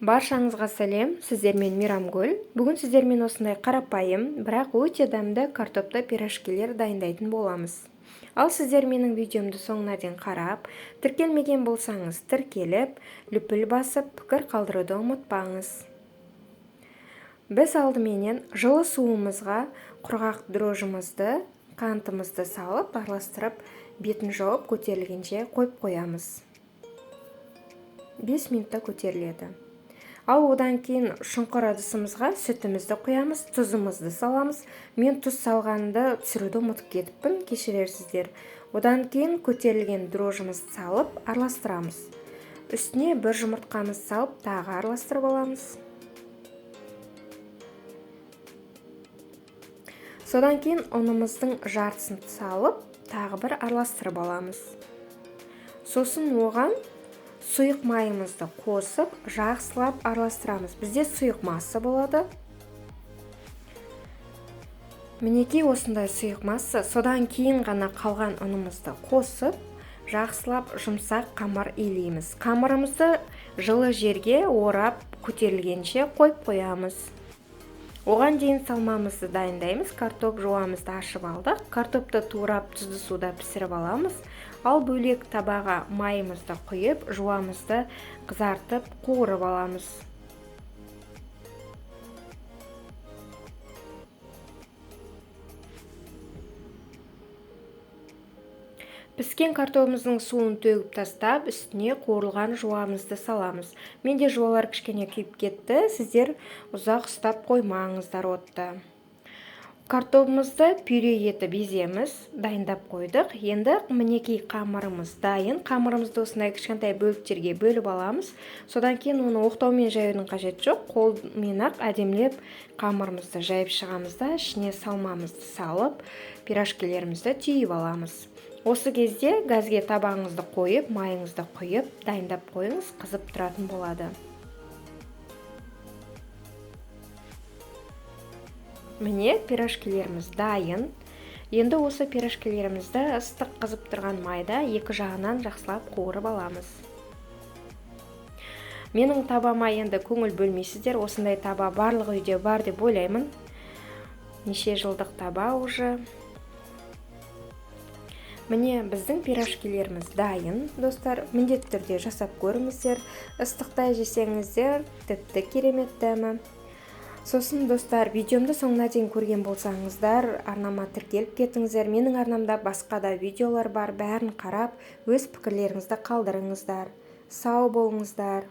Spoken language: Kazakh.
Баршаңызға сәлем, сіздермен Мейрамгүл. Бүгін сіздермен осындай қарапайым, бірақ өте дәмді картопты пирожкилер дайындайтын боламыз. Ал сіздер менің видеомды соңына дейін қарап, тіркелмеген болсаңыз тіркеліп, лүпіл басып, пікір қалдыруды ұмытпаңыз. Біз алдыменен жылы суымызға құрғақ дрожжымызды, қантымызды салып, араластырып, бетін жауып көтерілгенше қойып қоямыз. 5 минутта көтеріледі. Ал одан кейін шұңқыр ыдысымызға сүтімізді құямыз, тұзымызды саламыз. Мен тұз салғанды түсіруді ұмытып кетіппін, кешірерсіздер. Одан кейін көтерілген дрожжымызды салып, араластырамыз. Үстіне бір жұмыртқамызды салып, тағы араластырып аламыз. Содан кейін ұнымыздың жартысын салып, тағы бір араластырып аламыз. Сосын оған сұйық майымызды қосып, жақсылап араластырамыз. Бізде сұйық масса болады. Мінекей осындай сұйық масса. Содан кейін ғана қалған ұнымызды қосып, жақсылап жұмсақ қамыр илейміз. Қамырымызды жылы жерге орап көтерілгенше қойып қоямыз. Оған дейін салмамызды дайындаймыз. Картоп жуамызды ашып алдық. Картопты турап тұзды суда пісіріп аламыз. Ал бөлек табаға майымызды құйып, жуамызды қызартып қуырып аламыз. Піскен картопымыздың суын төгіп тастап, үстіне қуырылған жуамызды саламыз. Менде жуалар кішкене күйіп кетті, сіздер ұзақ ұстап қоймаңыздар отты. Картопымызды пюре етіп еземіз, дайындап қойдық. Енді мінекей қамырымыз дайын. Қамырымызды осындай кішкентай бөліктерге бөліп аламыз. Содан кейін оны оқтаумен жаюдың қажеті жоқ. Қолмен-ақ әдемілеп қамырымызды жайып шығамыз да, ішіне салмамызды салып, пирожкилерімізді түйіп аламыз. Осы кезде газге табағыңызды қойып, майыңызды құйып, дайындап қойыңыз, қызып тұратын болады. Міне пирожкилеріміз дайын. Енді осы пирожкилерімізді ыстық қызып тұрған майда екі жағынан жақсылап қуырып аламыз. Менің табама енді көңіл бөлмейсіздер, осындай таба барлық үйде бар деп ойлаймын. Неше жылдық таба уже. Міне біздің пирожкилеріміз дайын, достар. Міндетті түрде жасап көріңіздер. Ыстықтай жесеңіздер, тіпті керемет дәмі. Сосын, достар, видеомды соңына дейін көрген болсаңыздар, арнама тіркеліп кетіңіздер. Менің арнамда басқа да видеолар бар, бәрін қарап, өз пікірлеріңізді қалдырыңыздар. Сау болыңыздар.